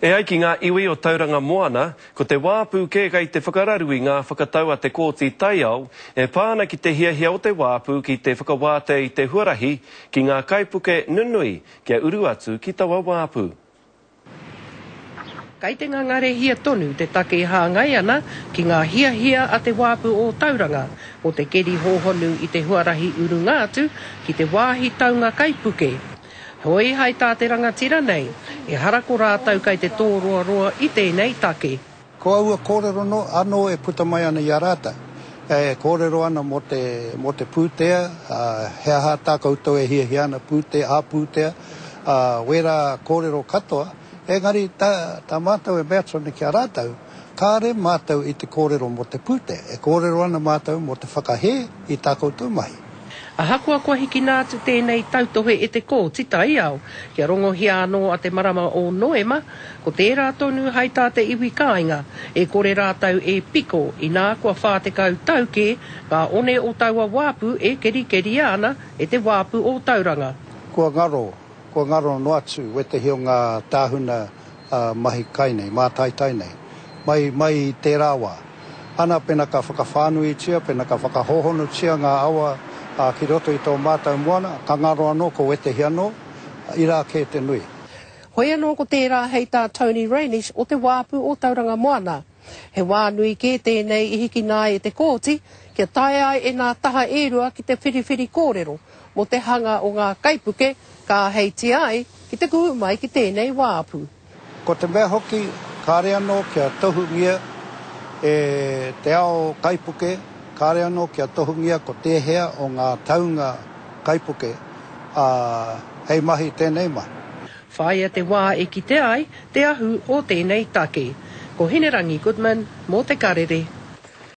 E ai ki ngā iwi o Tauranga Moana, ko te wāpu kē kei te whakararu i ngā whakatau a te Kōti Taiao e pā ana ki te hiahia o te wāpu ki te whakawātea i te huarahi ki ngā kaipuke nunui kia uru atu ki taua wāpu. Kei te ngangarehia tonu te take e hāngai ana ki ngā hiahia a te wāpu o Tauranga mō te keri hōhonu i te huarahi urunga atu ki te wāhi taunga kaipuke. Heoi, hai tā te rangatira nei, ehara ko rātou kai te tōroaroa i tēnei take. Ko aua kōrero anō e puta mai ana i a rātou, e kōrero ana mō te, mō te pūtea, ā, he aha tā koutou e hiahia ana, pūtea, ā-pūtea, ā, wērā kōrero katoa, engari tā, tā mātou e mea atu ana ki a rātou, kāre mātou i te kōrero mō te pūtea, e kōrero ana mātou mō te whakahē i tā koutou mahi. Ahakoa kua hikina atu tēnei tautohe e te Kooti Taiao, kia rongohia anō a te marama o Noema, ko tērā tonu hai tā te iwi kāinga, e kore rātou e piko inā kua 40 tau kē ngā one o taua wāpu e kerikeria ana e te wāpu o Tauranga. Kua ngaro, kua ngaro noa atu wētehi o ngā tāhuna mahi kai nei, mātaitai nei, mai, mai i tērā wā. Ana, pena ka whakawhānuitia, pena ka whakahōhonutia ngā awa ki roto i tō mātau moana, ka ngaro anō ko wētehi anō, irā kē te nui. Hoi anō ko tērā hei tā Tony Rainish o te Wāpu o Tauranga Moana. He wā nui kē tēnei i hikina ai e te Kooti kia taea ai e nā taha e rua ki te whiriwhiri kōrero mō te hanga o ngā kaipuke ka āheitia ai ki te kuhu mai ki tēnei wāpu. Ko te mea hoki, kāre anō kia tohungia e te ao kaipuke, kāre anō kia tohungia ko tēhea o ngā taunga kaipuke, ā, hei mahi tēnei mahi. Whāia te wā e kitea ai te ahu o tēnei take. Ko Hinerangi Goodman mō Te Karere.